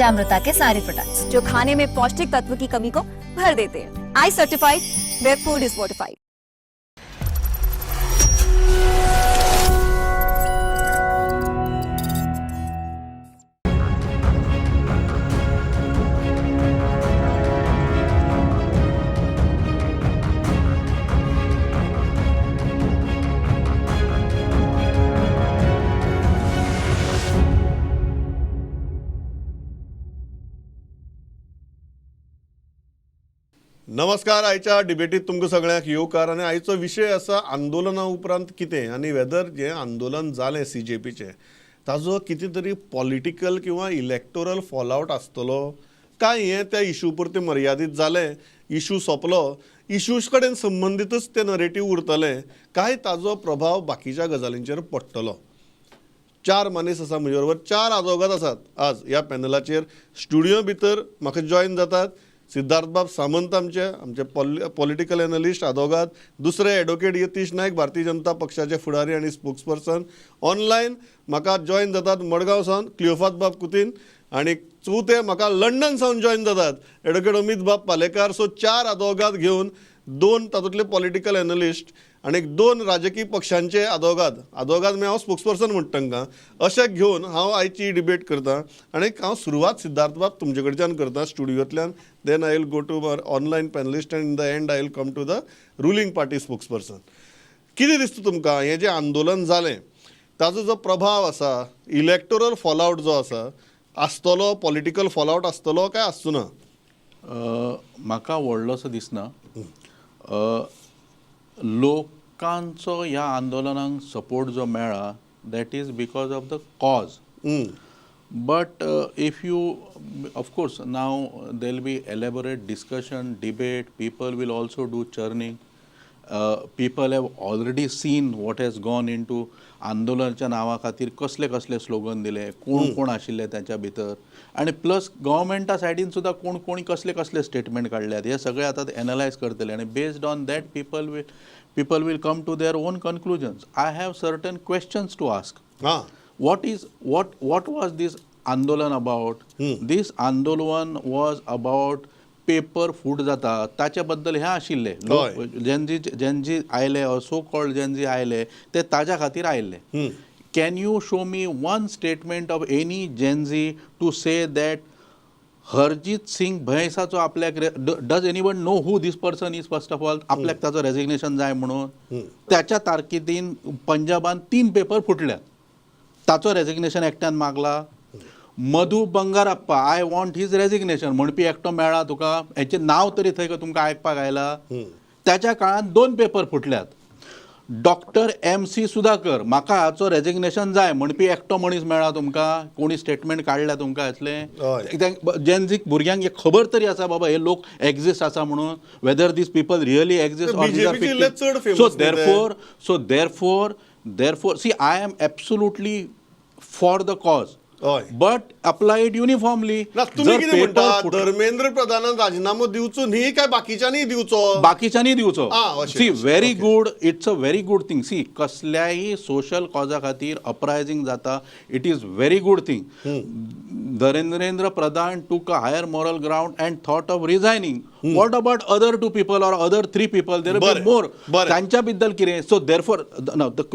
पंचामृता K सारे products जो खाने में पौष्टिक तत्व की कमी को भर देते हैं। I certified, where food is fortified. नमस्कार. आयच्या डिबेटीत तुमकां सगळ्यांक येवकार. आनी आयचो विशय आसा आंदोलना उपरांत कितें आनी वेदर जें आंदोलन जालें सीजेपीचें ताजो कितें तरी पॉलिटिकल किंवा इलेक्टोरल फॉलआवट आसतलो काय हें त्या इशू पुरतें मर्यादीत जालें, इशू सोंपलो, इशूज कडेन संबंदीतच तें नरेटीव उरतलें काय ताजो प्रभाव बाकीच्या गजालींचेर पडटलो. चार मनीस आसा म्हजे बरोबर, चार आदोगाद आसात आज ह्या पॅनलाचेर. स्टुडियो भितर म्हाका जॉयन जातात सिद्धार्थ बाब सामंत, आमचे आमचे पॉलिटिकल एनलिस्ट आदोगाद, दुसरे एडवोकेट यतीश नायक, भारतीय जनता पक्षाचे फुडारी आनी स्पोक्सपर्सन. ऑनलायन म्हाका जॉयन जातात मडगांव सावन क्लियोफात बाब कुतीन आनी चवथे म्हाका लंडन सावन जॉयन जातात एडवोकेट अमीत बाब पालेकार. सो चार आदोगाद घेवन, दोन तातूंतले पॉलिटिकल एनलिस्ट आनी दोन राजकीय पक्षांचे आदोगाद, आदोगाद म्हणजे हांव स्पोक्सपर्सन म्हणटा तांकां, अशें घेवन हांव आयची डिबेट करता. आनी हांव सुरवात सिद्धार्थ बाब तुमचे कडच्यान करता स्टुडियोंतल्यान, then I will go to our online panelist and in the end I will come to the ruling party spokesperson. कितें दिसता तुमकां हें जें आंदोलन जालें ताजो जो प्रभाव आसा, इलेक्टोरल फॉलआवट जो आसा आसतलो, पॉलिटिकल फॉलआवट आसतलो काय आसचो ना? म्हाका व्हडलोसो दिसना. लोकांचो ह्या आंदोलनाक सपोर्ट जो मेळ्ळा that is because of the cause. But if you, of course now there will be elaborate discussion, debate, people will also do churning. People have already seen what has gone into आंदोलनाच्या नांवा खातीर कसले कसले slogan दिले, कोण कोण आशिल्ले ताच्या भितर, आनी प्लस गव्हर्मेंटा सायडीन सुद्दां कोण कोण कसले कसले स्टेटमेंट काडल्यात, हे सगळे आतां एनलायज करतले आनी based on that people will come to their own conclusions. I have certain questions to ask. हां. What was this andolan about? This andolan was about paper फूट जाता ताच्या बद्दल हें आशिल्लें. लोक जेनजी जेनजी आयले, सो कॉल्ड जेनजी आयले, ते ताज्या खातीर आयिल्ले. Can you show me one statement of any Gen Z to say that Harjit Singh भैंसाचो आपल्याक, does anyone know who this person is first of all, आपल्याक ताचो रेजिग्नेशन जाय म्हणून? त्याच्या तारकिदीन पंजाबान 3 पेपर फुटल्यात, ताचो रेजिग्नेशन एकट्यान मागला. Madhu Bangarappa, I want his resignation म्हणपी एकटो मेळ्ळा तुका? हेचें नांव तरी थंय तुमकां आयकपाक आयला? त्याच्या काळान 2 पेपर फुटल्यात. डॉक्टर एम सी सुधाकर, म्हाका हाचो रेजिग्नेशन जाय म्हणपी एकटो मनीस मेळ्ळा तुमकां? कोणी स्टेटमेंट काडल्या तुमकां येतलें? जेनझीक भुरग्यांक एक खबर तरी आसा बाबा हे लोक एग्जिस्ट आसा म्हणून, whether these people really exist or these are. So therefore so therefore therefore see, I am absolutely for the cause, but apply it uniformly. तुमी कितें म्हणटा, धर्मेंद्र प्रधानान राजिनामो दिवचो न्ही काय बाकीच्यांनी दिवचो? बाकीच्यांनी दिवचो. See, very good, it's a very good thing. See, कसल्याही सोशल कॉजा खातीर अपरायझींग जाता, it is very good thing. Dharmendra Pradhan took a higher moral ground and thought of resigning. What about other 2 people or other 3 people? There will be more. तांच्या बद्दल कितें? So therefore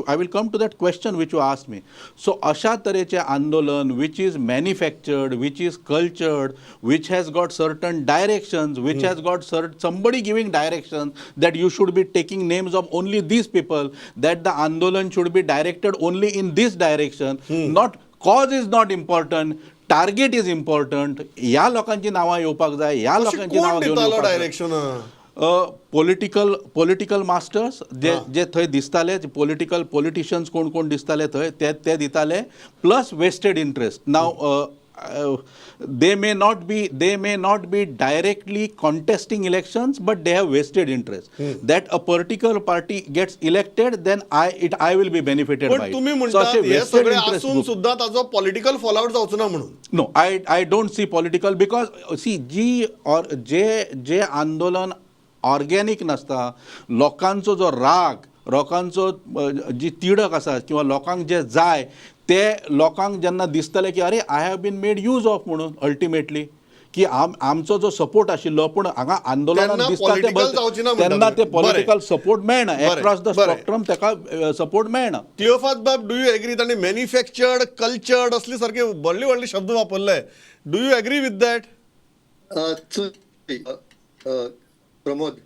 I will come to that question which you asked me. So अशा तरेचें आंदोलन which is manufactured, which is cultured, which has got certain directions, which has got somebody giving directions that you should be taking names of only these people, that the andolan should be directed only in this direction, not cause is not important, target is important. ह्या लोकांची नांवां येवपाक जाय, ह्या लोकांची नांवां घेवन direction. Political political masters जे जे थंय दिसताले, पॉलिटिकल पॉलिटिशियन्स कोण कोण दिसताले थंय, ते ते दिताले, plus vested interest. Now they may not be directly contesting elections, but they have vested interest that a particular party gets elected, then I will be benefited by. पण तुम्ही म्हणता हे सगळे असून सुद्धा ताजो पॉलिटिकल फॉलआउट जावचो ना म्हणून? No, I don't see political, because see, जी और जे जे आंदोलन ऑर्गॅनिक नासता, लोकांचो जो राग, लोकांचो जी तिडक आसा किंवा लोकांक जे जाय ते लोकांक जेन्ना दिसतलें की अरे, I have been made use of म्हणून अल्टिमेटली की आमचो जो सपोर्ट आशिल्लो, पूण हांगा आंदोलनान तेन्ना दिसता ते political जावची ना म्हणटा तेन्ना ते तुमी. पॉलिटिकल सपोर्ट मेळना. एक्रॉस the spectrum ताका सपोर्ट मेळना. क्लिओफात बाब, do you agree? तांणी मॅन्युफॅक्चर्ड, कल्चर्ड असले सारखे व्हडले व्हडले शब्द वापरले. Do you agree with that? So, Pramod,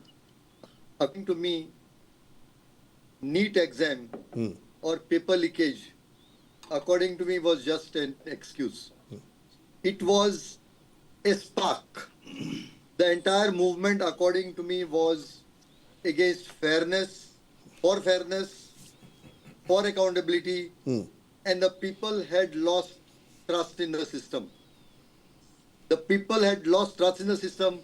according to me, NEET exam or paper leakage, according to me, was just an excuse. It was a spark. The entire movement, according to me, was against fairness, for fairness, for accountability, and the people had lost trust in the system. The people had lost trust in the system.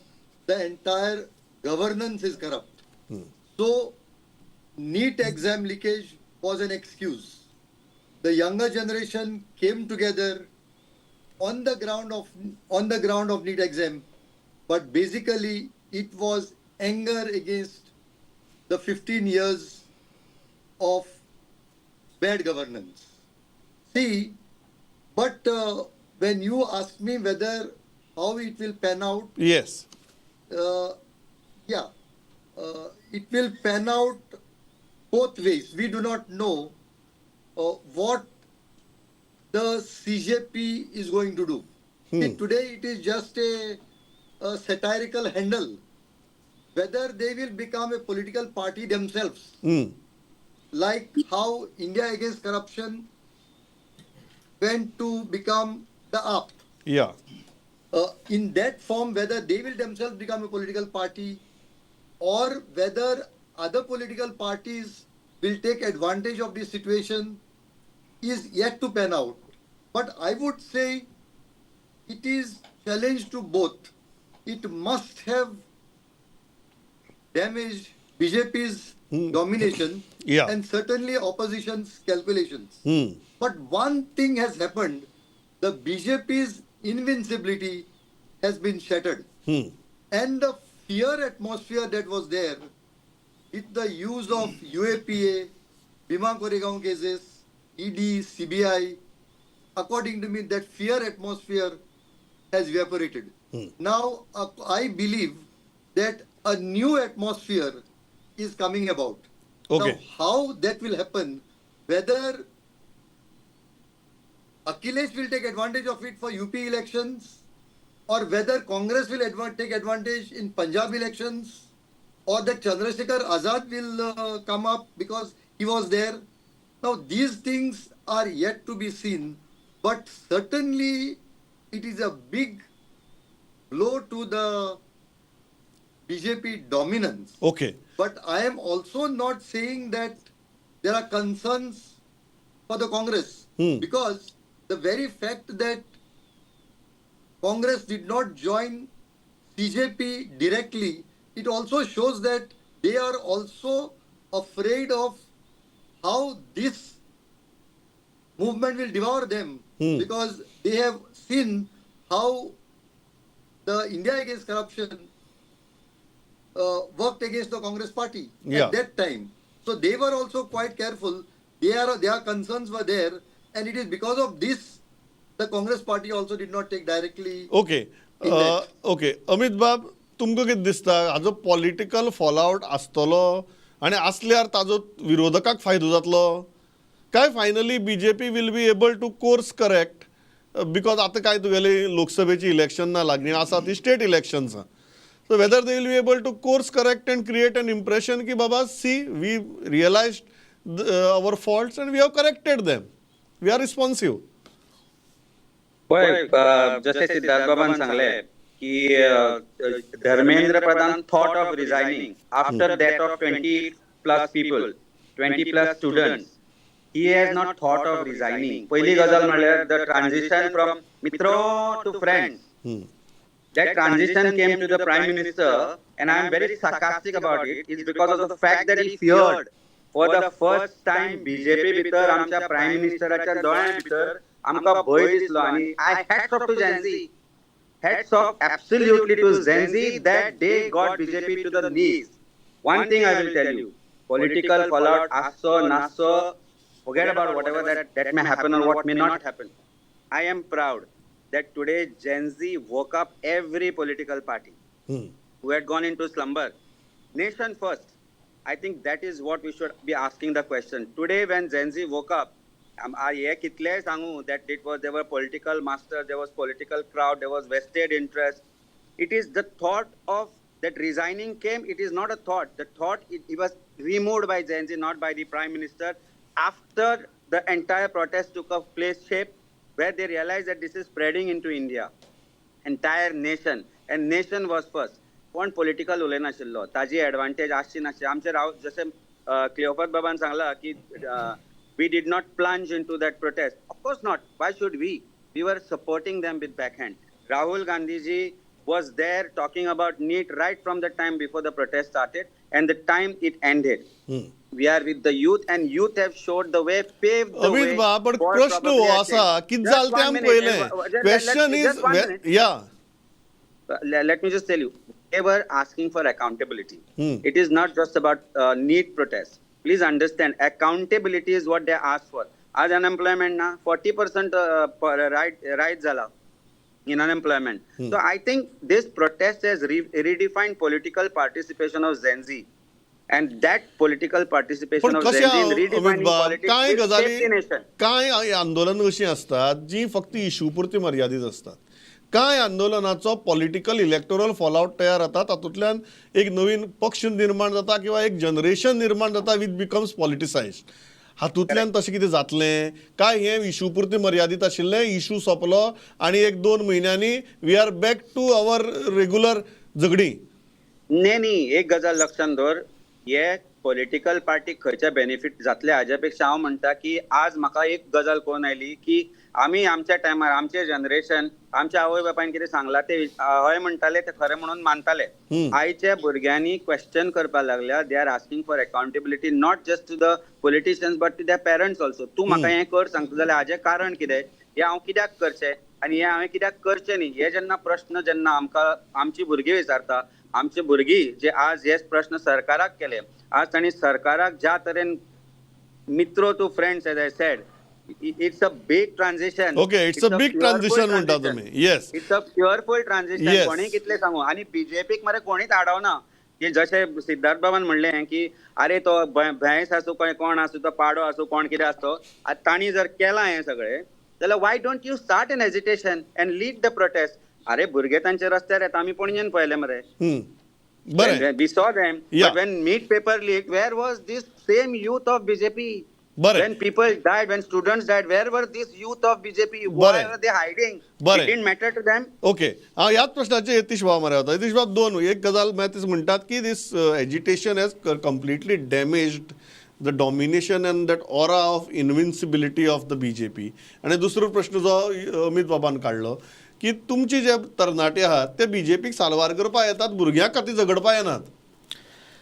The entire governance is corrupt. So, NEET exam leakage was an excuse. The younger generation came together on the ground of NEET exam, but basically it was anger against the 15 years of bad governance. See, but when you ask me whether how it will pan out, yes. Yeah, it will pan out both ways. We do not know what the CJP is going to do. See, today it is just a satirical handle. Whether they will become a political party themselves, like how India Against Corruption went to become the AAP. In that form, whether they will themselves become a political party or whether other political parties will take advantage of this situation is yet to pan out. But I would say it is challenge to both. It must have damaged BJP's domination and certainly opposition's calculations. But one thing has happened: the BJP's invincibility has been shattered. And the fear atmosphere that was there with the use of UAPA, Bhima Koregaon cases, ED, CBI, according to me, that fear atmosphere has evaporated. Now, I believe that a new atmosphere is coming about. Now, how that will happen, whether Akhilesh will take advantage of it for UP elections, or whether Congress will take advantage in Punjab elections, or that Chandrasekhar Azad will come up because he was there. Now, these things are yet to be seen, but certainly it is a big blow to the BJP dominance. But I am also not saying that there are concerns for the Congress, because the very fact that Congress did not join CJP directly, it also shows that they are also afraid of how this movement will devour them, because they have seen how the India Against Corruption worked against the Congress party at that time. So they were also quite careful. Their concerns were there, and it is because of this the Congress party also did not take directly in that. Okay, Amit बाब, तुमकां कितें दिसता, हाजो political fallout आसतलो आनी आसल्यार ताजो विरोधकाक फायदो जातलो काय finally BJP will be able to course correct? Because आतां काय तुगेली लोकसभेची इलेक्शन ना लागली आसा, ती state elections. So whether they will be able to course correct and create an impression की बाबा, see, we realize our faults and we have corrected them, we are responsive. पळय, जशें सिद्धार्थ बाबान सांगलें की Dharmendra Pradhan thought of resigning after death of 20 plus people, 20 plus students. He has not thought of resigning. पयली गजाल म्हणल्यार, the transition from Mitro to friends, that transition came to the prime minister, and I am very sarcastic about it, is because of the fact that he feared. For the first time BJP भितर, आमच्या prime मिनिस्टराच्या दोळ्यां भितर आमकां भंय दिसलो. आनी I hats off to Gen Z, hats off absolutely to Gen Z that they got BJP to the knees. One thing I will tell you, political fallout आसचो नासचो. Forget about whatever that may happen or what may not happen. I am proud that today Gen Z woke up every political party who had gone into slumber. Nation first. I think that is what we should be asking the question. Today, when Gen Z woke up, हे कितलेय सांगू that it was there were political masters, there was political crowd, there was vested interest. It is the thought of that resigning came, it is not a thought. The thought, it was removed by Gen Z, not by the Prime Minister. After the entire protest took a place shape, where they realized that this is spreading into India, entire nation, and nation was first. कोण political उलयनाशिल्लो, ताजी advantage आसची नासची. आमचे राव जशें क्लिओपात बाबान सांगला की we did not plunge into that protest. Of course not. Why should we? We were supporting them with backhand. Rahul Gandhiji was there talking about NEET right from the time before the protest started and the time it ended. We are with the youth and youth have showed the way, paved the way. Amit बाब, पण प्रश्न हो आसा कितें जालें तें आमी पळयलें. Question is, yeah. Let me just tell you, they were asking for accountability. It is not just about NEET protest. Please understand, accountability is what they asked for. आज unemployment na 40% rise झाला in unemployment. So I think this protest has redefined political participation of Gen Z. And that political participation of Gen Z in redefining politics will save the nation. काय आंदोलन अशीं आसतात जी फक्त issue पुरती मर्यादीत असतात. कांय आंदोलनाचो पॉलिटिकल इलेक्टोरल फॉलआउट तयार जाता, तातूंतल्यान एक नवीन पक्ष निर्माण जाता किंवा एक जनरेशन निर्माण जाता which becomes politicised. हातूंतल्यान तशें कितें जातलें काय हें इशू पुरतें मर्यादीत आशिल्लें, इशू सोंपलो आनी एक दोन म्हयन्यांनी we are back to our regular झगडीं? न्ही न्ही, एक गजाल लक्षात दवर, हे पॉलिटिकल पार्टी खंयच्या बेनिफीट जातले हाज्या पेक्षा हांव म्हणटा की आज म्हाका एक गजाल कळून आयली की आमी आमच्या टायमार आमचे जनरेशन आमच्या आवय बापायन कितें सांगलां ते हय म्हणटाले, ते खरें म्हणून मानताले. आयच्या भुरग्यांनी क्वेश्चन करपाक लागल्या. They are asking for accountability not just to the politicians but to their parents also. तूं म्हाका हें कर सांगता जाल्यार हाजें कारण कितें, हें हांव कित्याक करचें आनी हें हांवें कित्याक करचें न्ही, हे जेन्ना प्रश्न जेन्ना आमकां आमची भुरगीं विचारता, आमची भुरगीं जे आज हे प्रश्न सरकाराक केले, आज तांणी सरकाराक ज्या तरेन मित्रो to friends, as I said, it's a big transition. Okay, it's a big transition म्हणटा तुमी. Yes, it's a fearful transition. कोणी कितले सांगू आनी बीजेपीक मरे कोणीच आडवना. की जशें सिद्धार्थ बाबान म्हणलें की अरे तो भैंस आसूं काय कोण आसूं, तो पाडो आसूं कोण कितें आसतो, तांणी जर केलां हें सगळें जाल्यार why don't you start an agitation and lead the protest? अरे भुरगे तांचे रस्त्यार येता, आमी पणजेन पळयले मरे. We saw them. But when NEET paper leaked, where was this same youth of BJP? When people died, when students died, where were these youth of BJP? Why were they hiding? It didn't matter to them. Okay, ह्याच प्रश्नाचेर यतीश बाब मरे वता. यतीश बाब, दोन एक गजाल म्हळ्यार म्हणटात की this agitation has completely damaged the domination and that aura of invincibility of the BJP. आनी दुसरो प्रश्न जो अमित बाबान काडलो की तुमचे जे तरणाटे आहात ते बीजेपीक साल्वार करपाक येतात, भुरग्यां खातीर झगडपाक येनात.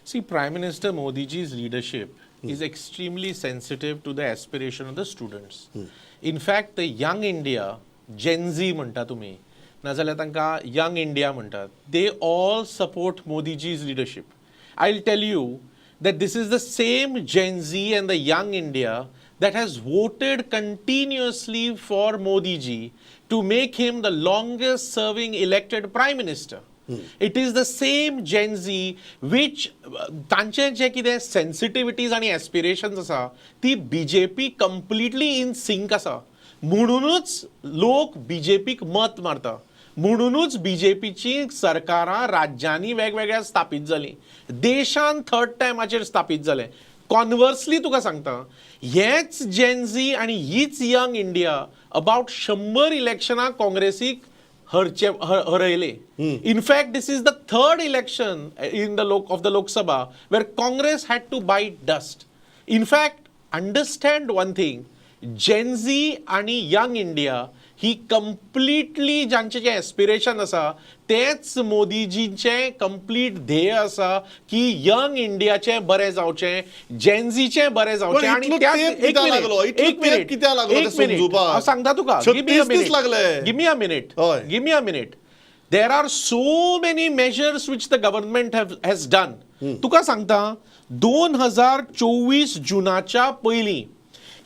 See, Prime Minister Modi ji's leadership is extremely sensitive to the aspiration of the students. In fact, the young India, Gen Z म्हणटा तुमी, नाजाल्यार तांकां young India म्हणटात, they all support Modi ji's leadership. I will tell you that this is the same Gen Z and the young India that has voted continuously for Modi ji to make him the longest serving elected prime minister. It is the same Gen Z which तांचे जे कितें sensitivities आनी aspirations आसा ती BJP completely in sync आसा. म्हणूनच लोक बीजेपीक मत मारता, म्हणूनच बीजेपीची सरकारां राज्यांनी वेगवेगळ्या स्थापीत जालीं, देशान थर्ड टायमाचेर स्थापीत जालें. कॉन्वर्सली तुका सांगता, हेच जेनझी आनी हीच young India about 100 इलेक्शनां काँग्रेसीक हरचे हरयले. In fact this is the third election in the of the Lok Sabha where Congress had to bite dust. In fact understand one thing, Gen Z आनी young India ही completely जांचें जें aspiration आसा तेंच मोदीजींचें complete ध्येय आसा की young इंडियाचें बरें जावचें, जेनझीचें बरें जावचें. आनी एक मिनिट, एक मिनिट, कित्याक लागलो एक मिनिट, हांव सांगता तुका, give me a minute, give me a minute. There are so many measures which the government has done. तुका सांगता, 2024 जुनाच्या पयलीं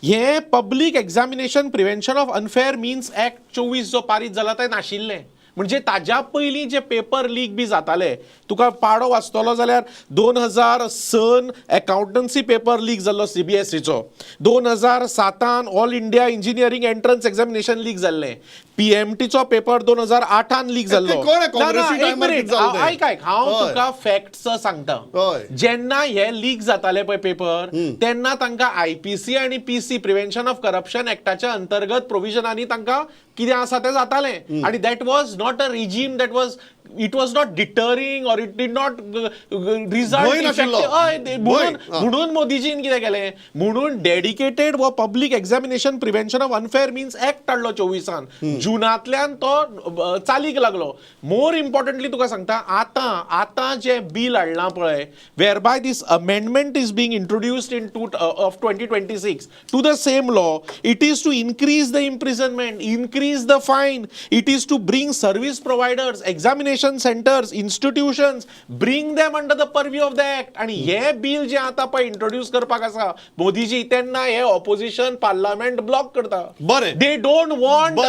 हे Public Examination Prevention of Unfair Means Act 24 जो पारीत जाला ते नाशिल्लें. म्हणजे ताज्या पयलीं जे पेपर लीक बी जाताले, तुका पाडो वाचतलो जाल्यार 2006 अकाउंटन्सी पेपर लीक जाल्लो सीबीएसईचो, 2007 All India Engineering Entrance Examination leak जाल्लें, पीएमटीचो पेपर 2008 लीक जाल्लो. ते कोण आहे? ना, ना, काँग्रेसी एक टायमार मिनिट, कितें जालें तें? आयक आयक, हांव तुका फॅक्ट्स सांगता. जेन्ना हे लीक जाताले पळय पेपर, तेन्ना तांकां आयपीसी आनी पीसी, प्रिव्हेन्शन ऑफ करप्शन एक्टाच्या अंतर्गत प्रोविजनांनी तांकां कितें आसा तें जातालें. आनी that was not a regime that was, it was not deterring or it did not result. भंय नाशिल्लो. हय, म्हणून भंय, हा. म्हणून मोदीजीन कितें केलें, म्हणून डेडिकेटेड हो Public Examination Prevention of Unfair Means Act हाडलो 24 जुनांतल्यान तो चालीक लागलो. मोर इम्पॉर्टंटली तुका सांगता, आतां आतां जें बील हाडलां पळय, whereby this amendment is being introduced in two of 2026 to the same law, it is to increase the imprisonment, increase the fine. It is to bring service providers, examination centers, institutions, bring them under the purview of the act. आणि हे bill जे आतां पळय introduce करपाक आसा मोदीजी, तेन्ना हे opposition parliament block करता. They don't want,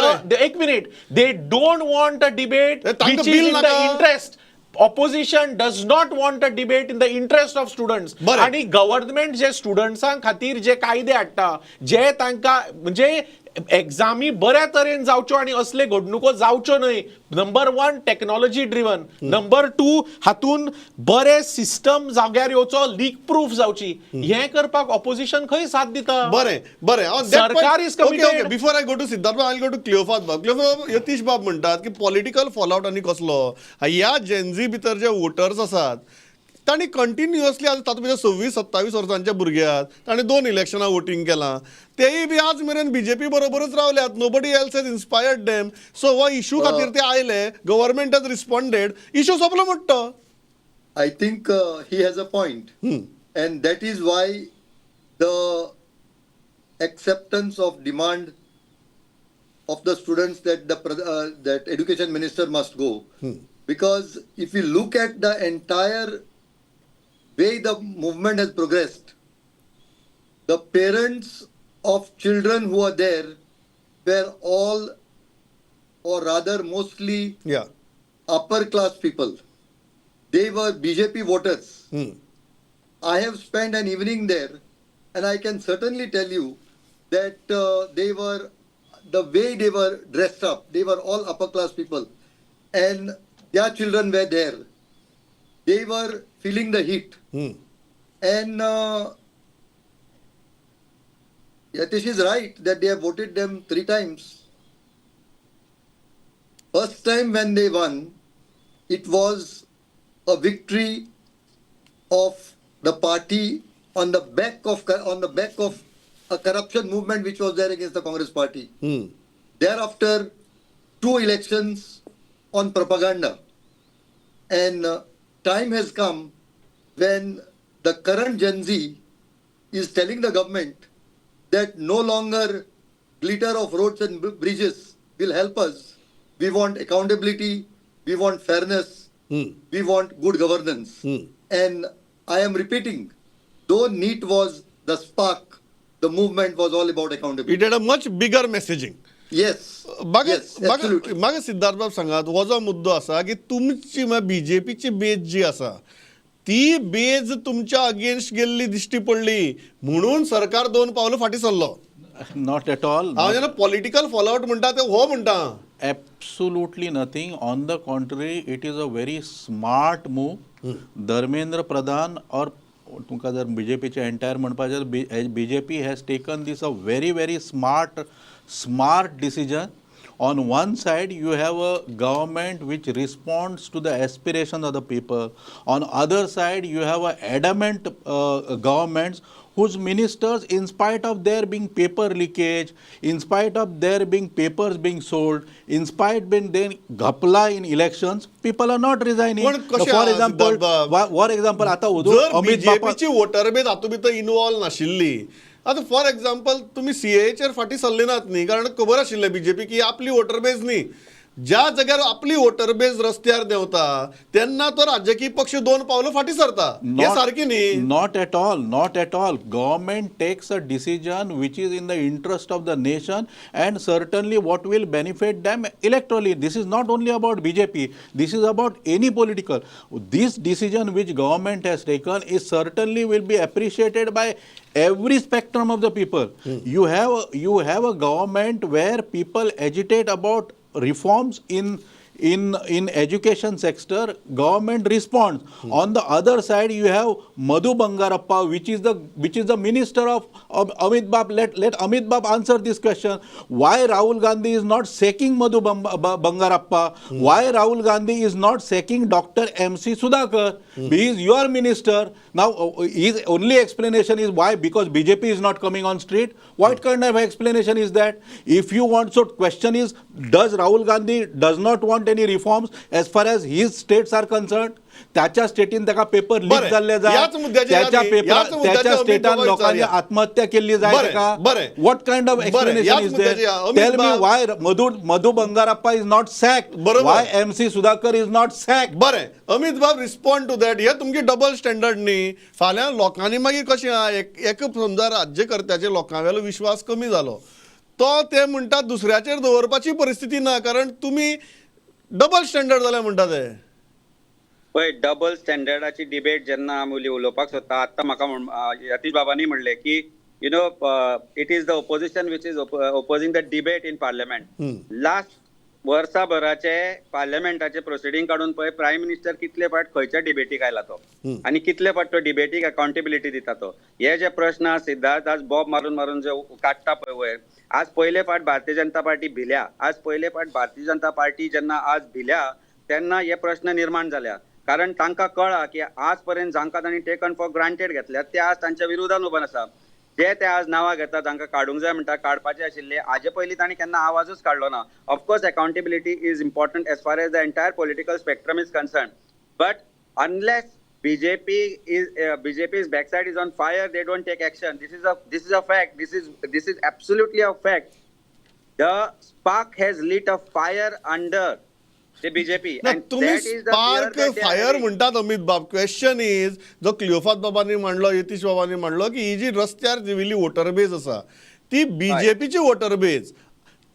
एक minute, they don't want a debate तांकां which is bill in the नाका. Interest. Opposition does not want a debate in the interest of students. आणि गव्हर्नमेंट जे स्टुडंट्सां खातीर जे कायदे हाडटा, जे तांकां म्हणजे एग्जामी बऱ्या तरेन जावच्यो आनी असले घडणुको जावच्यो न्हय, number one, technology driven, number two, हातून बरे सिस्टम जाग्यार येवचो, लीक प्रूफ जावची, हें करपाक ऑपोजिशन खंय साथ दिता? बरें बरें सरकार is committed. Before I go to Siddharth, I go to Cleophas बाब. क्लिओफास, यतीश बाब म्हणटात की पॉलिटिकल फॉलआउट आनी कसलो? ह्या जेनझी भितर जे वोटर्स आसात, तांणी कंटिन्युअसली आज तातूंत भितर 26-27 वर्सांचे भुरगे आहात, तांणी दोन इलेक्शनां वोटींग केलां, तेय बी आज मेरेन बीजेपी बरोबरच रावल्यात. Nobody else has inspired them. So हो इशू खातीर ते आयले, गव्हर्मेंट हॅज रिस्पॉन्डेड, इशू सोंपलो म्हणटा. I think he has a point. And that is why the acceptance of demand of the students that that education minister must go. Because if you look at the entire way the movement has progressed, the parents of children who are there were all, or rather mostly, upper class people. They were BJP voters. I have spent an evening there, and I can certainly tell you that they were, the way they were dressed up, they were all upper class people, and their children were there. They were feeling the heat. And Yatish is right that they have voted them three times. First time when they won, it was a victory of the party on the back of a corruption movement which was there against the Congress party. Thereafter, two elections on propaganda, and time has come when the current Gen Z is telling the government that no longer glitter of roads and bridges will help us. We want accountability, we want fairness, we want good governance. And I am repeating, though NEET was the spark, the movement was all about accountability. It had a much bigger messaging. Yes. Yes, absolutely. म्हाका सिद्धार्थ बाब सांगात, हो जो मुद्दो आसा की तुमची बीजेपीची बेज जी आसा ती बेज तुमच्या अगेन्स्ट गेल्ली दिश्टी पडली, म्हणून सरकार दोन पावलां फाटीं सरलो? Not at all. हांव जेन्ना पॉलिटिकल फॉलआउट म्हणटा ते हो म्हणटा. Absolutely nothing. On the contrary, it is a very smart move. Dharmendra Pradhan or तुमकां जर बीजेपीचे एंटायर म्हणपाचें, BJP has taken this a very very smart smart decision. On one side you have a government which responds to the aspirations of the people. On other side you have a adamant governments whose ministers, in spite of there being paper leakage, in spite of there being papers being sold, in spite being then घपला in elections, people are not resigning. पण कशें For आहा, example, Siddharth बाब? For example, आता जर अमित बापा बीजेपीची water बेज हातूंत भितर इनवॉल्व नाशिल्ली, आतां फॉर एग्जाम्पल तुमी सीएएचेर फाटीं सरले नात न्ही, कारण खबर आशिल्लें बीजेपी की आपली वोटर बेज न्ही. ज्या जाग्यार आपली वोटर बेज रस्त्यार देंवता तेन्ना तो राजकीय पक्ष दोन पावलां फाटीं सरता. हे सारकें न्ही? Not at all, not at all. Government takes a decision which is in the interest of the nation and certainly what will benefit them electorally. This is not only about BJP, this is about any political. This decision which government has taken is certainly will be appreciated by every spectrum of the people. You have a government where people agitate about reforms in education sector. Government responds. On the other side, you have Madhu Bangarappa, which is the minister of Amit Bab. Let Amit Bab answer this question: why Rahul Gandhi is not sacking Madhu Bangarappa? Why Rahul Gandhi is not sacking Dr. MC Sudhakar? He is your minister. Now his only explanation is why? Because BJP is not coming on street. What kind of explanation is that? If you want, so question is, does Rahul Gandhi does not want any reforms as far as his states are concerned? त्याच्या स्टेटीन ताका paper leak बरें. जाल्ले जाय, ह्याच मुद्द्याचेर त्याच्या आमी- paper ह्याच मुद्द्याचेर त्याच्या अमित स्टेटान बाबा लोकांनी विचारया. आत्महत्या केल्ली जाय बरें, ताका. बरें. What kind of बरें, एक्सप्लेनेशन ह्याच is मुद्द्याचेर अमित टेल मी बाब- why Madhu Bangarappa is not sacked? बरोबर. Why MC Sudhakar is not sacked? बरें अमित बाब, रिस्पॉन्ड टू that. हे तुमची डबल स्टँडर्ड न्ही? फाल्यां लोकांनी मागीर कशें आहा, एक एक समजा राज्यकर्त्याचे लोकां वेलो विश्वास कमी जालो, तो ते म्हणटात दुसऱ्याचेर दवरपाची परिस्थिती ना, कारण तुमी डबल स्टँडर्ड जाले म्हणटा ते. पळय, डबल स्टँडर्डाची डिबेट जेन्ना आमी उलोवपाक सोदता, आतां म्हाका यतीश बाबांनी म्हणलें की it is the opposition which is opposing the debate in parliament. Last वर्साभराचे पार्लमेंटाचे प्रोसिडींग काडून पळय, प्रायम मिनिस्टर कितले फावट खंयच्या डिबेटीक आयला तो आनी कितले फावट तो डिबेटीक अकाउंटेबिलिटी दिता तो. हे जे प्रश्न आसा, सिद्धार्थ आज बॉब मारून मारून जे काडटा पळय वयर, आज पयले फावट भारतीय जनता पार्टी भिल्या. आज पयले फावट भारतीय जनता पार्टी जेन्ना आज भिल्या तेन्ना हे प्रश्न निर्माण जाल्या, कारण तांकां कळ्ळा की आज पर्यंत जांकां तांणी टेकन फॉर ग्रांटेड घेतल्यात ते आज तांच्या विरोधान उबे आसा. जे ते आज नांवां घेता, तांकां काडूंक जाय म्हणटा, काडपाचे आशिल्ले हाजे पयलीं तांणी केन्ना आवाजूच काडलो ना. Of course, accountability is important as far as the entire political spectrum is concerned, but unless BJP's backside is on fire, they don't take action. This is a fact. This is absolutely a fact. The spark has lit a fire under the BJP. ना And तुम्ही that is the fear spark that they are fire having. म्हणटात अमित बाब. Question is, जो क्लिओफात बाबांनी मांडलो, यतीश बाबांनी मांडलो की ही जी रस्त्यार देंविल्ली वोटर बेज आसा ती बीजेपीची वोटर बेज,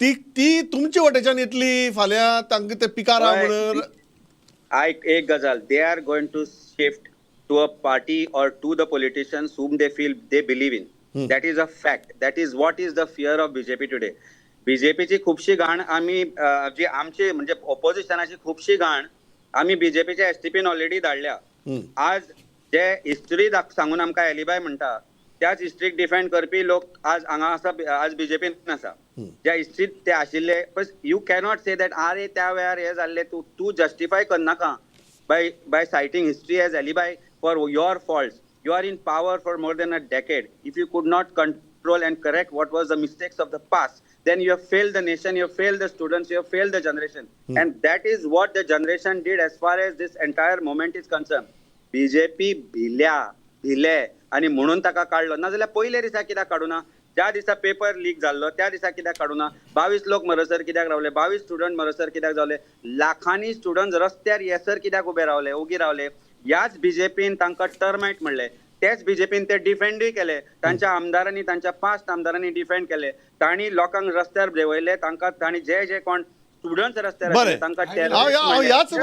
ती ती तुमचे वटेच्यान येतली फाल्यां, तांकां ते पिकार आहा म्हणून. आयक एक गजाल, they are going to shift to a party or to the politicians whom they feel they believe in. That is a fact. That is what is the fear of BJP today. बीजेपीची खुबशी घाण आमी जी आमची म्हणजे ऑपोजिशनाची खुबशी घाण आमी बीजेपीच्या एसटीपीन already धाडल्या. आज जे हिस्ट्री सांगून आमकां एलिबाय म्हणटा, त्याच हिस्ट्रीक डिफेंड करपी लोक आज हांगा आसा, आज बीजेपीन आसा. ज्या हिस्ट्रीत ते आशिल्ले, you cannot say that आरे त्या वेळार हे जाल्ले. तूं तूं जस्टिफाय करनाका by citing history as alibi for your faults. You are in power for more than a decade. If you could not control and correct what was the mistakes of the past, then you have failed the nation, you have failed the students, you have failed the generation. And that is what the generation did as far as this entire moment is concerned. BJP भिल्या, भिले आणि म्हणून ताका काडलो. नाजाल्यार पयले दिसा कित्याक काडूना? ज्या दिसा पेपर लीक जाल्लो त्या दिसा कित्याक काडूना? 22 लोक मरसर कित्याक रावले? 22 स्टुडंट मरसर कित्याक जावले? लाखांनी स्टुडंट रस्त्यार येसर कित्याक उबे रावले, ओगी रावले? ह्याच बीजेपीन तांकां टर्मायट म्हणले, तेच बीजेपीन ते डिफेंडूय केले. तांच्या आमदारांनी, तांच्या पास्ट आमदारांनी डिफेंड केले. तांणी लोकांक रस्त्यार देंवयले. तांकां तांणी जे जे कोण स्टुडंट्स रस्त्यार बरें. आशिल्ले, तांकां हांव हांव ह्याच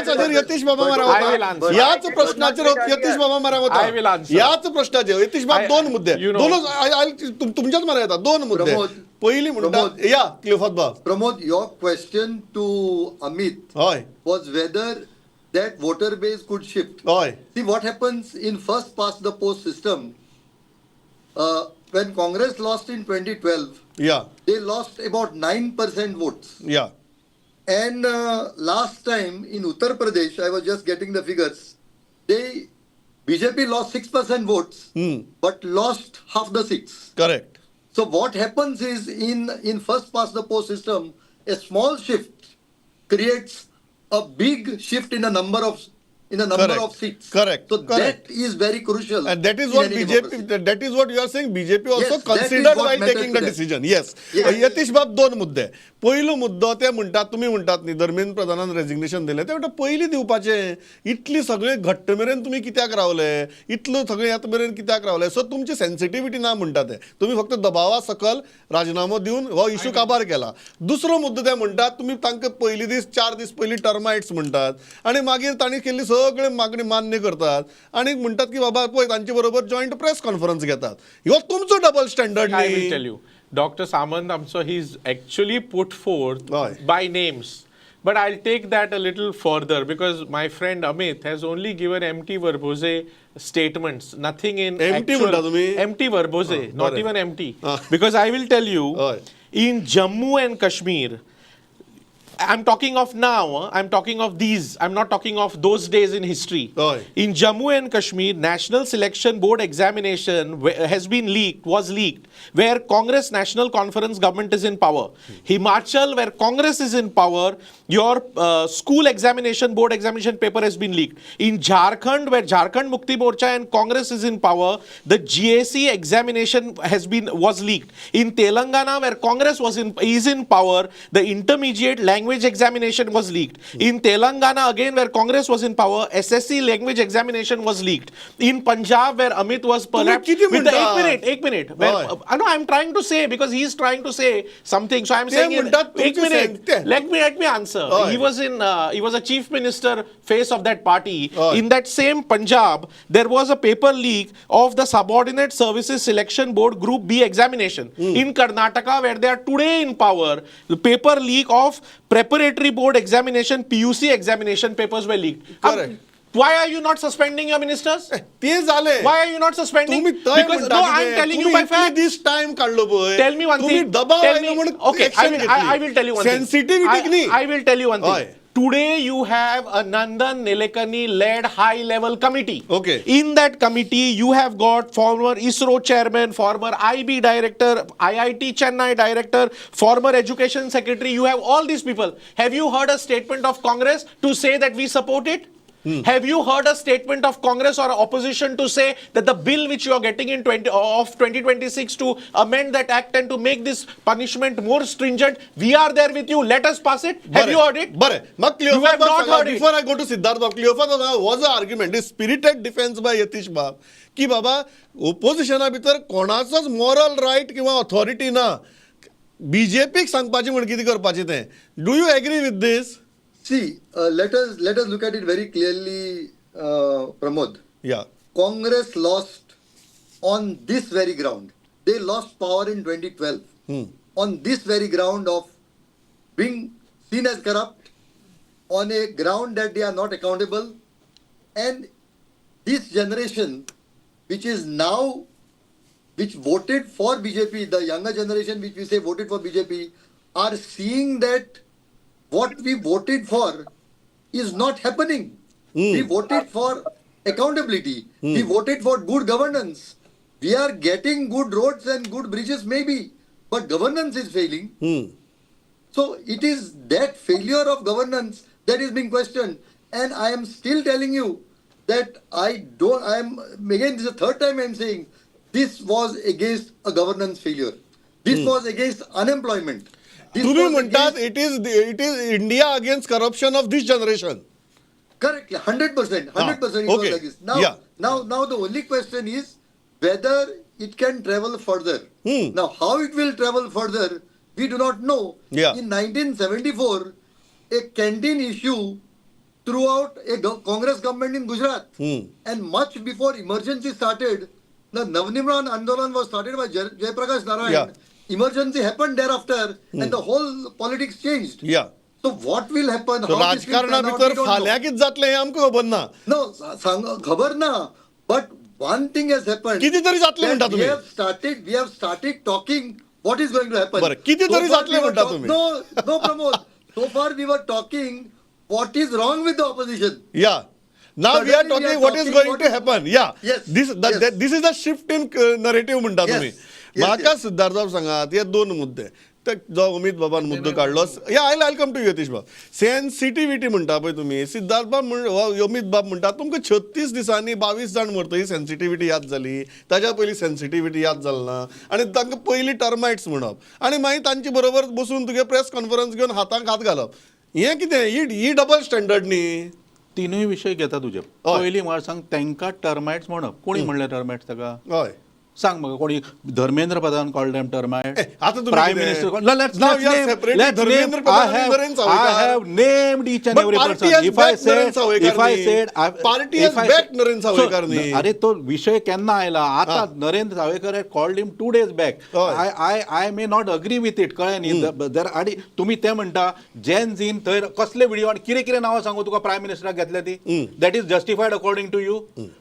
हाजेर यतीश बाबा I will मारा answer. ह्याच प्रश्नाचेर यतीश बाबा मारा I will answer. ह्याच प्रश्नाचेर यतीश बाब, दोन मुद्दे दोनच तुमच्याच मारा येता दोन मुद्दे. प्रमोद. पयली म्हणटा प्रमोद. या क्लिओफात बाब. Pramod, your question to Amit हय was whether that voter base could shift. हय See what happens in first past the post system. When Congress lost in 2012, या they lost about 9% votes. या And last time in Uttar Pradesh, I was just getting the figures, they BJP lost 6% votes, but lost half the seats. Correct So what happens is in first past the post system, a small shift creates a big shift in the number of in a number Correct. Of seats. Correct. So Correct. That is very crucial. And that is in what any BJP, democracy. that is what you are saying, BJP also Yes, that is considered what while matters taking the to them. decision. Yes. Yes. Yatish बाब, दोन मुद्दे. पयलो मुद्दो, ते म्हणटात, तुमी म्हणटात न्ही धर्मेंद्र प्रधानान रेजिग्नेशन दिलें, ते म्हणटा पयलीं दिवपाचें. इतली सगळें घट्ट मेरेन तुमी कित्याक रावले, इतलो सगळें येता मेरेन कित्याक रावले? सो तुमची सेन्सिटिविटी ना म्हणटा ते. तुमी फक्त दबावा सकल राजिनामो दिवन हो इशू काबार केला. दुसरो मुद्दो, ते म्हणटात तुमी तांकां पयली दीस, 4 दीस पयलीं टर्मायट्स म्हणटात आनी मागीर तांणी केल्ली सगळे मागणी मान्य करतात आनी म्हणटात की बाबा पळय, तांचे बरोबर जॉयंट प्रेस कॉन्फरन्स घेतात. ह्यो तुमचो double standard. I will tell you. Dr. Samant, so he's actually put forth Aye. By names. But I'll take that a little further because my friend Amit has only given empty verbose statements, nothing in Empty actual, म्हणता तुम्ही? Empty verbose, not बरें. Even empty. Ah. Because I will tell you, Aye. In Jammu and Kashmir, I'm talking of now, huh? I'm talking of these. I'm not talking of those days in history. Aye. In Jammu and Kashmir, National Selection Board examination has been leaked, was leaked, where Congress National Conference government is in power. Himachal, where Congress is in power, your school examination board examination paper has been leaked. In Jharkhand, where Jharkhand Mukti Morcha and Congress is in power, the GAC examination has been was leaked. In Telangana, where Congress was in is in power, the intermediate language examination was leaked. In Telangana, again, where Congress was in power, SSC language examination was leaked. In Punjab, where Amit was perhaps किती with the, म्हणता? एक minute, एक minute. Where, हय. No, I'm trying to say because he's trying to say something. So I'm ते saying in, म्हणतात एक तुमचे minute. Let me answer. हय. He was a chief minister face of that party. हय. In that same Punjab, there was a paper leak of the Subordinate Services Selection Board Group B examination. In Karnataka, where they are today in power, the paper leak of Preparatory Board examination, PUC examination papers were leaked. Correct. Why are you not suspending your ministers? ते झाले. Why are you not suspending? तुम्ही तय Because no, I'm telling you by fact. This time काढलो पळय. Tell me one तुम्ही thing. दबाव Tell आयलो me, म्हणून okay, action I घेतली. Will tell you one thing. Sensitivity न्ही. I will tell you one thing. हय. Today you have a Nandan Nilekani led high level committee. Okay. In that committee you have got former ISRO chairman, former IB director, IIT Chennai director, former education secretary. You have all these people. Have you heard a statement of Congress to say that we support it? Have you heard a statement of Congress or opposition to say that the bill which you are getting in 20, of 2026 to amend that act and to make this punishment more stringent, we are there with you, let us pass it? Have you heard it? बरें, मग You have not heard it. Before I go to Siddharth बाब, क्लिओफा was a argument is spirited defence by Yatish बाब की बाबा ओपोजिशना भितर कोणाचोच moral right किंवा authority ना बीजेपीक सांगपाचें म्हण कितें करपाचें तें. Do you agree with this? See, let us look at it very clearly, Pramod. या. Congress lost on this very ground. They lost power in 2012 on this very ground of being seen as corrupt, on a ground that they are not accountable. And this generation, which is now, which voted for BJP, the younger generation which we say voted for BJP, are seeing that what we voted for is not happening. We voted for accountability. We voted for good governance. We are getting good roads and good bridges, maybe, but governance is failing. So it is that failure of governance that is being questioned. And I am still telling you that I don't, I am, again, this is the third time I am saying, this was against a governance failure. This was against unemployment. This तुम्ही was म्हणतात against- it is India against corruption of this generation. Correct, 100%, 100% it okay. was like this. Now, now the only question is whether it can travel further. Now, how it will travel further, we do not know. In 1974, a canteen issue throughout a Congress government in Gujarat, and much before emergency started, the Navnirman Andolan was started by Jayaprakash Narayan. Emergency happened thereafter, and the whole politics changed. So what will happen? So How this will राजकारणा pan out, we भितर don't know. फाल्यां कितें जातलें हें आमकां खबर ना. No, सांग खबर ना. But one thing has happened. किती तरी जातलें that म्हणटा we तुमी. have started talking what is going to happen. बरं, किती So तरी far जातलें we were म्हणटा तुमी. No, Pramod. So far we were talking what is wrong with the opposition. Yeah. Now we are Suddenly we talking are what is talking going what to is- happen. Yeah. Yes. This is the shift in narrative म्हणटा Yes. तुम्ही. Yes, म्हाका yes. Siddharth सांगात, हे दोन मुद्दे. ते जो अमित बाबान मुद्दो काडलो, या I I come to Yatish बाब. सेन्सिटिविटी म्हणटा पळय तुमी, सिद्धार्थ बाब म्हण, अमित बाब म्हणटा तुमकां 36 दिसांनी 22 जाण मरता ही सेन्सिटिविटी याद जाली, ताज्या पयलीं सेन्सिटिविटी याद जाली ना. आनी तांकां पयलीं टर्मायट्स म्हणप आनी मागीर तांचे बरोबर बसून तुगे प्रेस कॉन्फरन्स घेवन हाताक हात घालप, हें कितें? ही ही डबल स्टँडर्ड न्ही? तिनूय विशय घेता तुजे. पयलीं म्हळ्यार सांग, तांकां टर्मायट्स म्हणप कोणी म्हणलें टर्मायट्स ताका? सांग म्हाका कोणी? Dharmendra Pradhan called them termite? आतां तुमी प्रायम कितें? Minister. Now you are separating Dharmendra Pradhan आणि Narendra I Sawaikar. Have named each and But every party person. has if I backed Narendra said, Sawaikar if I न्ही. Said, Party has backed Narendra Sawaikar न्ही. अरे तो विषय केन्ना आयला आता? Narendra Sawaikar had called him 2 days back. हय. I may not agree with it, कळ्ळें न्ही? जर आनी तुमी ते म्हणटा जेन झीन थंय कसले व्हिडिओ आनी कितें कितें नांवां सांगू तुका, प्रायम मिनिस्टराक घेतल्या ती, that is justified according to you?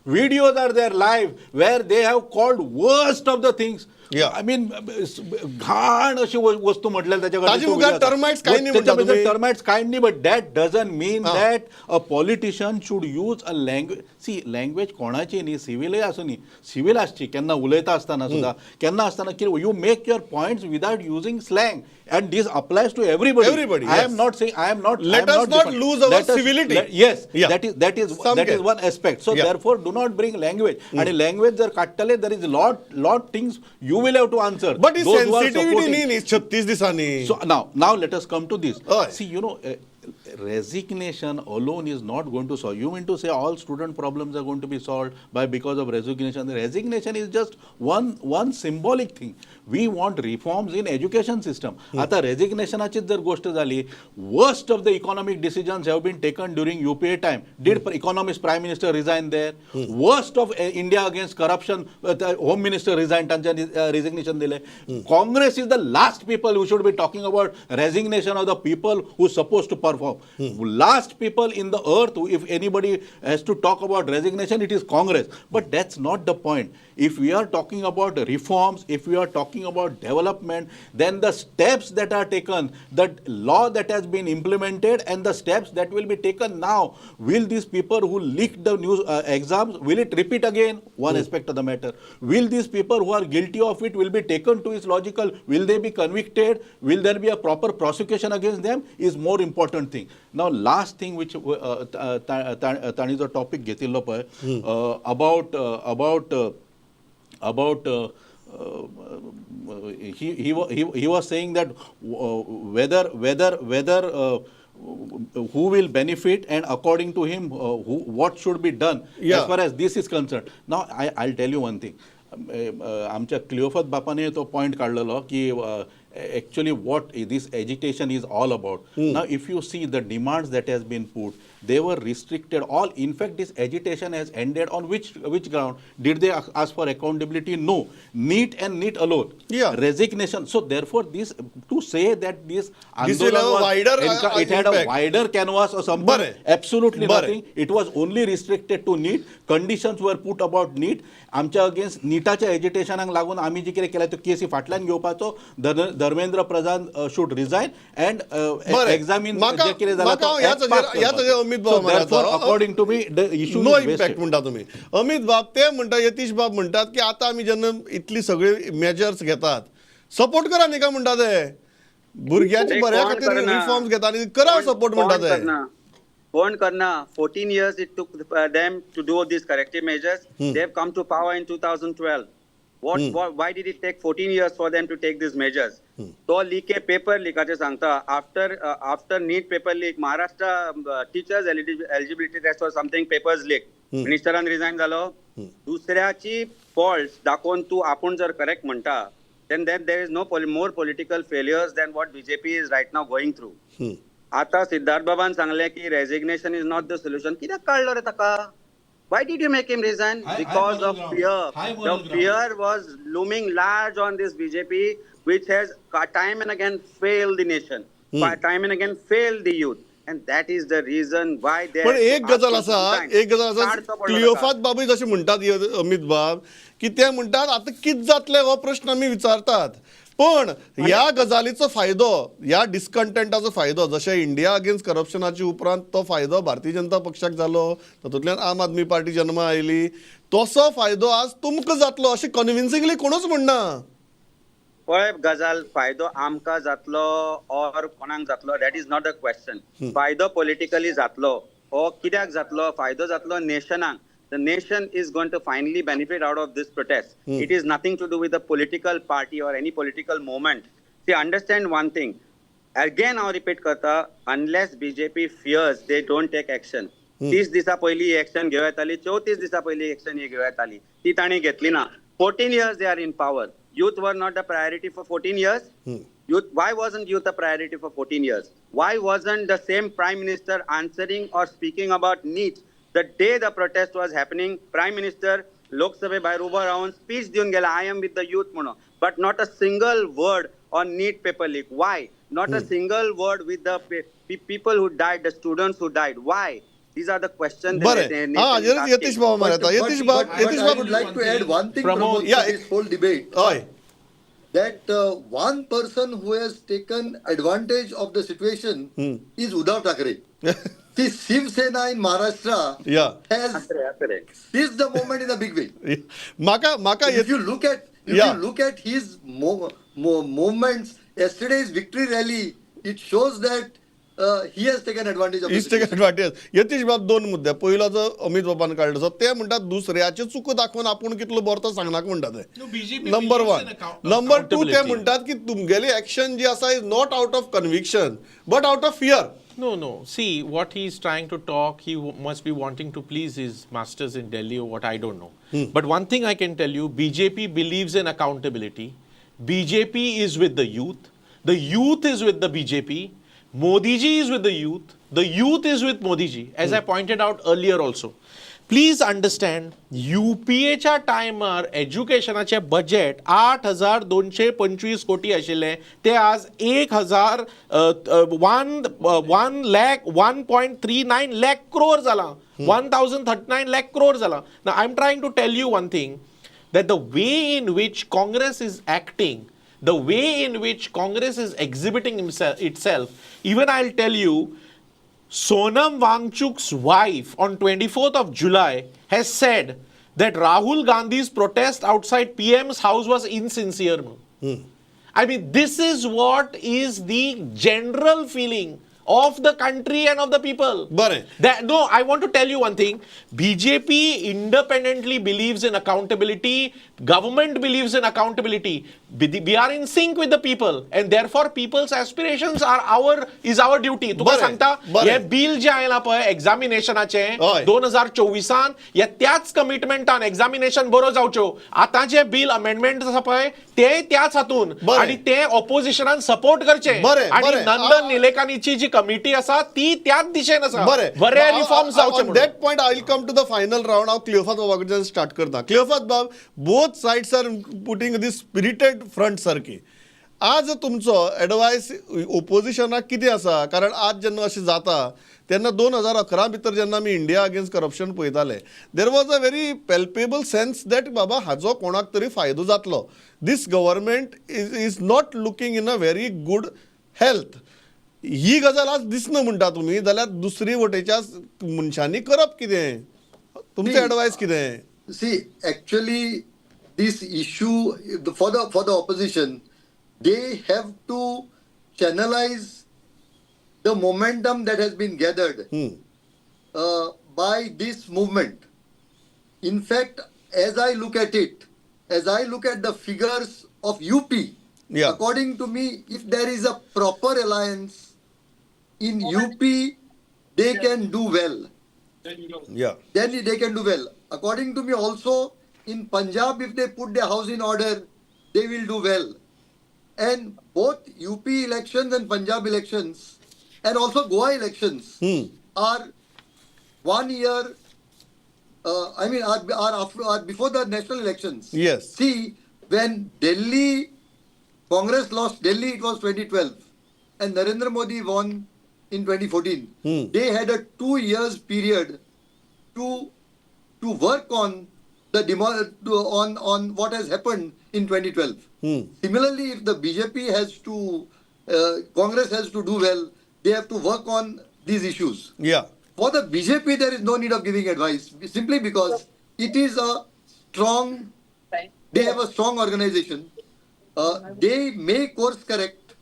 Videos are there live where they have called worst of the things. I mean, घाण अशी वस्तू म्हटल्या. ताजे मुखार termites कांय न्ही म्हणटा तुमी? टर्माइट्स कांय न्ही, but that doesn't mean that a politician should use a language. See, language कोणाची न्ही, सिवीलय आसूं न्ही, सिवील आसची केन्ना उलयता आसतना सुद्दां, केन्ना आसतना कितें, you make your points without using slang, and this applies to everybody. Everybody, I yes. Am not saying, I am not Let us not lose our civility. Yes. Yeah. That is Some that is can. One aspect. So therefore do not bring language. आणि language जर काडटले, there is lot things you will have to answer. But he sensitivity न्ही न्ही 36 दिसांनी. So now let us come to this. हय. See, resignation alone is not going to solve. You mean to say all student problems are going to be solved by because of resignation? Resignation is just one symbolic thing. We want reforms in education system. आता रेजिग्नेशनाचीच जर गोष्ट झाली, worst of the economic decisions have been taken during UPA time. Did economist prime minister resign there? Worst of India against corruption, home minister resign, तांच्यानी resignation दिले. Congress is the last people who should be talking about resignation of the people who suppose to perform. Last people in the earth, if anybody has to talk about resignation, it is Congress. But that's not the point. If we are talking about reforms, if we are talking about development, then the steps that are taken, the law that has been implemented, and the steps that will be taken now, will these people who leaked the news exams, will it repeat again? One aspect of the matter. Will these people who are guilty of it will be taken to its logical? Will they be convicted? Will there be a proper prosecution against them? Is more important thing. Now, last thing which तांणी जो topic घेतिल्लो पळय about he was saying that whether who will benefit and according to him what should be done as far as this is concerned. Now I'll tell you one thing. आमच्या क्लिओफत बापाने तो point काडलेलो की actually what this agitation is all about. Now if you see the demands that has been put, they were restricted all. In fact, this agitation has ended on which ground? Did they ask for accountability? No. NEET and NEET alone. Resignation. So therefore, this to say that this This will have a wider, it had a impact. Wider canvas or something. बरें. Absolutely बरें. Nothing. It was only restricted to NEET. Conditions were put about NEET. आमच्या against निटाच्या एजिटेशनाक लागून आमी जे कितें केलें त्यो केसी फाटल्यान घेवपाचो, Dharmendra Pradhan should resign and बरें. एग्जामीन जे कितें जालां म्हाका ह्याच हाजेर अमित बाब according to me the issue no impact म्हणटा तुमी. अमित बाब, ते म्हणटा, यतीश बाब म्हणटात की आतां आमी जेन्ना इतली सगळी मेजर्स घेतात, सपोर्ट करा न्ही काय म्हणटा ते भुरग्यांच्या ते बऱ्या कोण खातीर करना? रिफॉर्म्स घेता आनी करा सपोर्ट कोण म्हणटा ते. करना? कोण करना? 14 years it took them to do these corrective measures. They have come to power in 2012. What, why did it take 14 years for them to take these measures? तो लीके पेपर लिकाचे सांगता, after NEET paper leak, Maharashtra teachers eligibility test or something papers leak, मिनिस्टरान resign जालो. दुसऱ्याची fault दाखोवन तूं आपूण जर correct म्हणटा, then there is no more political failures than what BJP is right now going through. आता सिद्धार्थ बाबान सांगलें की resignation is not the solution. कित्याक काडलो रे ताका? Why did you make him resign? High Because moral of ground. Fear. High the moral ground. Fear was looming large on this BJP, which has time and again failed the nation, time and again failed the youth, and that is the reason why they पण एक गजाल आसा, एक गजाल आसा, क्लिओफात बाबूय जशें म्हणटात अमित बाब, की ते म्हणटात आतां कितें जातलें हो प्रश्न आमी विचारतात, पण ह्या गजालीचो फायदो, ह्या डिस्कंटेंटाचो फायदो, जशें इंडिया अगेन्स्ट करप्शनाच्या उपरांत तो फायदो भारतीय जनता पक्षाक जालो, तातूंतल्यान आम आदमी पार्टी जन्मा आयली, तसो फायदो आज तुमकां जातलो अशें कन्विन्सिंगली कोणूच म्हणना. पळय गजाल, फायदो आमकां जातलो ऑर कोणाक जातलो, that is not a question. फायदो पॉलिटिकली जातलो. हो कित्याक जातलो? फायदो जातलो नेशनाक. The nation is going to finally benefit out of this protest. It is nothing to do with the political party or any political movement. See, understand one thing. Again हांव repeat करता, unless BJP fears, they don't take action. 30 दिसा पयलीं action घेवं येताली, 34 दिसा पयलीं action ही घेवं येताली, ती तांणी घेतली ना. 14 years they are in power. Youth were not the priority for 14 years. Youth, why wasn't youth a priority for 14 years? Why wasn't the same prime minister answering or speaking about NEET the day the protest was happening? Prime minister लोकसभे भायर उबो रावन speech दिवन गेला, I am with the youth म्हणून, but not a single word on NEET paper leak. Why not a single word with the people who died, the students who died? Why? These are the question. बरें, हा, हाजेरच यतीश बाबा मारता. यतीश बाब, Yatish I Bab, would like to add one thing, Pramod, Pramod, yeah, to this whole debate. हय. That one person who has taken advantage of the situation is Uddhav Thackeray. See, Shiv Sena in Maharashtra has seized the moment in a big way. म्हाका म्हाका If you look at if you look at his movements, yesterday's victory rally, it shows that he has taken advantage of the is take situation. Advantage. Yatish बाब, दोन मुद्दे. पयलो जो अमित बाबान काडलो आसा, ते म्हणटात दुसऱ्याच्यो चुको दाखोवन आपूण कितलो बरो तो सांगनाका म्हणटा ते. No, BJP number believes one. in number two, ते accountability. म्हणटात की तुमगेली एक्शन जी आसा is not out of conviction but out of fear. No, no. See, what he is trying to talk, he must be wanting to please his masters in Delhi or what, I don't know. But one thing I can tell you, BJP believes in accountability. BJP is with the youth. The youth is with the BJP. Modi ji is with the youth. The youth is with Modi ji, as I pointed out earlier also. Please understand, युपीएच्या टायमार एज्युकेशनाचें budget 8225 कोटी आशिल्लें, ते आज एक हजार one one lakh 1.39 lakh crore जालां, 1039 lakh crore जालां. I am trying to tell you one thing, that the way in which Congress is acting, the way in which Congress is exhibiting itself, even I'll tell you, Sonam Wangchuk's wife on 24th of July has said that Rahul Gandhi's protest outside PM's house was insincere. I mean, this is what is the general feeling of the country and of the people. बरें. That, no, I want to tell you one thing. BJP independently believes in accountability. Government believes in accountability. We are in sync with the people, and therefore people's aspirations are our is our duty. तुका बरें, सांगता, बरें. हे bill जे आयलां पळय एग्जामिनेशनाचें हय. 2024 ह्या त्याच कमिटमेंटान एग्जामिनेशन बरो जावच्यो. आतां जे बिल अमेंडमेंट आसा पळय ते त्याच हातून बरें. आनी ते ऑपोजिशनान सपोर्ट करचे बरें, आनी बरें. नंदन निलेकानीची जी कमिटी आसा ती त्याच दिशेन आसा, बरें, बरे रिफॉर्म्स जावचे म्हणून. That point I will come to the final round. हांव क्लियोफात बाबा कडच्यान स्टार्ट करता. क्लियोफात बाब, both sides are putting this spirited front सारकी. आज तुमचो एडवायस ओपोजिशनाक कितें आसा? कारण आज जेन्ना अशें जाता तेन्ना 2011 भितर जेन्ना आमी इंडिया अगेन्स्ट करप्शन पळयताले, there was a very palpable sense that बाबा हाजो कोणाक तरी फायदो जातलो, this government is not looking in a very good health. ही गजाल आज दिसना म्हणटा तुमी, जाल्यार दुसरी वटेच्या मनशांनी करप कितें? तुमचें एडवायस कितें? See, actually, this issue for the opposition, they have to channelize the momentum that has been gathered by this movement. In fact, as I look at it, as I look at the figures of UP, according to me, if there is a proper alliance in UP, they can do well. Then they can do well. According to me, also in Punjab, if they put their house in order, they will do well. And both UP elections and Punjab elections, and also Goa elections, are one year. I mean, are before the national elections. See, when Delhi Congress lost Delhi, it was 2012, and Narendra Modi won in 2014. They had a 2 years period to work on the demo, to, on what has happened in 2012. Similarly, if the BJP has to, Congress has to do well, they have to work on these issues. For the BJP, there is no need of giving advice, simply because it is a strong, they have a strong organization. They may course correct.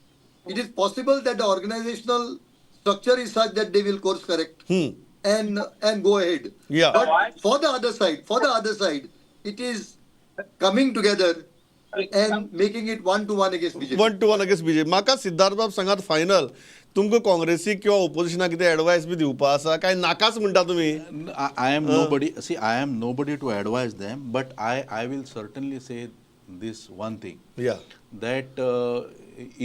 It is possible that the organizational structure is such that they will course correct and go ahead. Yeah. But for the other side, it is coming together and making it 1-1 against BJP. 1-1 against BJP. म्हाका सिद्धार्थ बाब सांगात final, तुमकां काँग्रेसीक किंवा ओपोजिशनाक कितें advice बी दिवपा आसा काय नाकाच म्हणटा तुमी? I am nobody. See, I am nobody to advise them, but I will certainly say this one thing. Yeah. That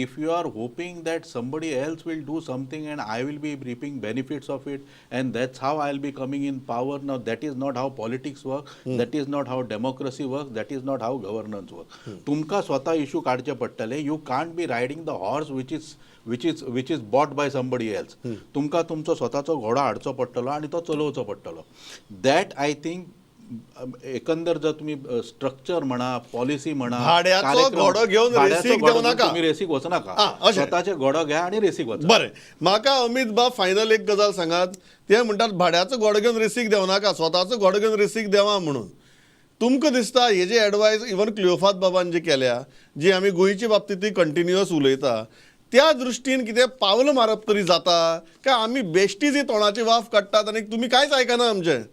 if you are hoping that somebody else will do something and I will be reaping benefits of it and that's how I'll be coming in power, now that is not how politics work, that is not how democracy works, that is not how governance works. तुमकां स्वता issue काडचे पडटले. You can't be riding the horse which is bought by somebody else. तुमकां तुमचो स्वताचो घोडो हाडचो पडटलो आनी तो चलोवचो पडटलो. That I think एकंदर जर तुम्ही स्ट्रक्चर म्हणा, पॉलिसी म्हणा, भाड्याचो घोडो घेवन रेसीक देवं नाका, तुम्ही रेसीक वचनाका, स्वताचे घोडो घ्या आणि रेसीक वचा. बरें, म्हाका अमित बाब फायनल एक गजाल सांगात, ते म्हणटात भाड्याचो घोडो घेवन रेसीक देवं नाका, स्वताचो घोडो घेवन रेसीक देवा म्हणून. तुमकां दिसता हे जे एडवायस इवन क्लियोफात बाबान जी केल्या, जी आमी गोंयचे बाबतींत कंटिन्युअस उलयता, त्या दृश्टीन कितें पावल मारप तरी जाता काय आमी बेश्टी जी तोंडाची वाफ काडटात आनी तुमी कांयच आयकना आमचें?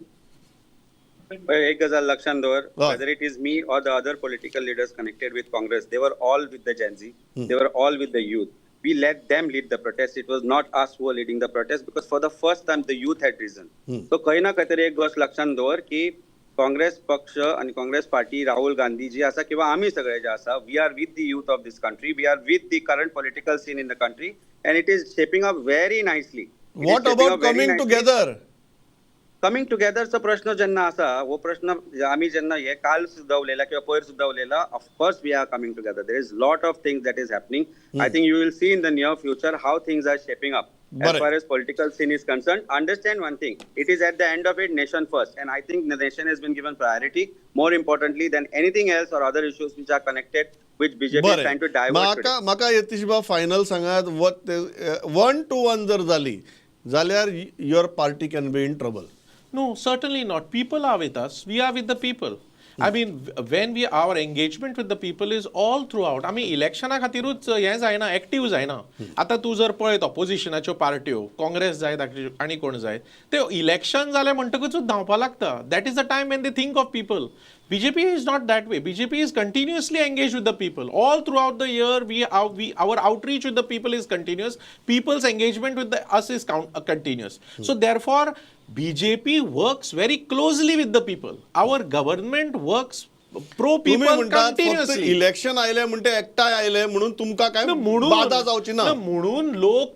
एक गजाल लक्षात दवर, whether it is me or the other political leaders connected with Congress, they were all with the Gen Z, they were all with the youth. We let them lead the protest. It was not us who were leading the protest because for the first time the youth had risen. So खंय ना खंय तरी एक गोष्ट लक्षात दवर की काँग्रेस पक्ष आणि काँग्रेस पार्टी, राहुल गांधी जी आसा किंवा आमी सगळे जे आसा, we are with the youth of this country, we are with the current political scene in the country and it is shaping up very nicely. What about coming together? Coming टुगेदरचो प्रश्न जेन्ना आसा, हो प्रश्न आमी जेन्ना हे काल सुद्दां उलयला किंवा पयर सुद्दां उलयला, of course we are coming together. There is lot of things that is happening. I think you will see in the near future how things are shaping up. As far as political scene is concerned, understand one thing, it is at the end of it nation first, and I think the nation has been given priority more importantly than anything else or other issues which are connected which BJP is trying to divert today. म्हाका यतीश बाब final सांगात, 1-1 जर जाली जाल्यार your party can be in trouble? No, certainly not. People are with us. We are with the people. I mean, when we, our engagement with the people is all throughout. I mean, इलेक्शना खातीरूच हें जायना, active जायना. आतां तूं जर पळयत ऑपोजिशनाच्यो पार्ट्यो, काँग्रेस जायत आनी कोण जायत, ते इलेक्शन जालें म्हणटकूच धांवपा लागता. That is the time when they think of people. BJP is not that way. BJP is continuously engaged with the people. All throughout the year, our outreach with the people is continuous. People's engagement with us is continuous. So therefore, BJP works very closely with the people. Our government works pro people continuously. Election आयले म्हणटे एकठांय आयले म्हणून तुमकां काय बादा जावची ना, म्हणून लोक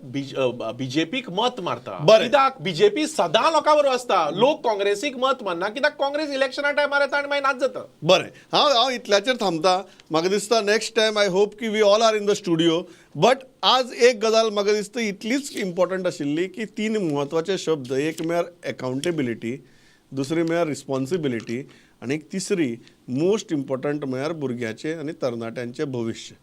बीजेपीक मत मारता. कित्याक बीजेपी सदां लोकां बरोबर आसता. लोक काँग्रेसीक मत मारना कित्याक काँग्रेस इलेक्शना टायमार येता आनी मागीर नाच जाता. बरें, हांव इतल्याचेर थांबता. म्हाका दिसता नेक्स्ट टायम I hope की we all are in the studio. But आज एक गजाल म्हाका दिसता इतलीच इम्पॉर्टंट आशिल्ली की तीन म्हत्वाचे शब्द, एक म्हळ्यार एकाउंटेबिलिटी, दुसरी म्हळ्यार रिस्पॉन्सिबिलिटी आनी एक तिसरी मोस्ट इम्पॉर्टंट म्हळ्यार भुरग्याचें आनी तरणाट्यांचें भविश्य.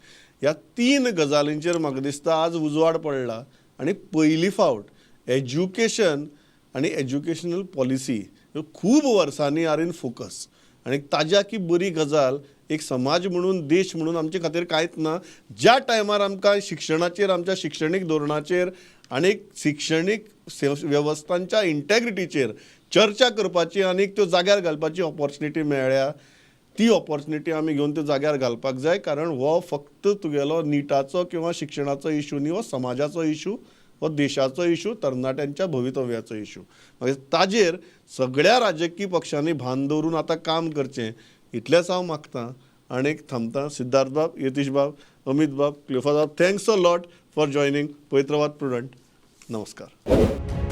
ह्या तीन गजालींचेर म्हाका दिसता आज उजवाड पडला आनी पयली फावट एज्युकेशन आनी एज्युकेशनल पॉलिसी ह्यो खूब वर्सांनी are in focus. आनी ताज्या की बरी गजाल एक समाज म्हणून, देश म्हणून आमचे खातीर कांयच ना. ज्या टायमार आमकां शिक्षणाचेर, आमच्या शिक्षणीक धोरणाचेर आनी शिक्षणीक वेवस्थांच्या इंटेग्रिटीचेर चर्चा करपाची आनी त्यो जाग्यार घालपाची ऑपॉर्च्युनिटी मेळ्ळ्या, ती ऑपॉर्च्युनिटी आमी घेवन त्यो जाग्यार घालपाक जाय. कारण हो फक्त तुगेलो निटाचो किंवा शिक्षणाचो इशू न्ही, हो समाजाचो इशू, हो देशाचो इशू, तरणाट्यांच्या भवितव्याचो इशू. मागीर ताजेर सगळ्या राजकीय पक्षांनी भान दवरून आतां काम करचें, इतलेंच हांव मागतां आनी थांबता. सिद्धार्थ बाब, यतीश बाब, अमित बाब, क्लिफा बाब, thanks a lot for joining. पवित्रवाद prudent. नमस्कार.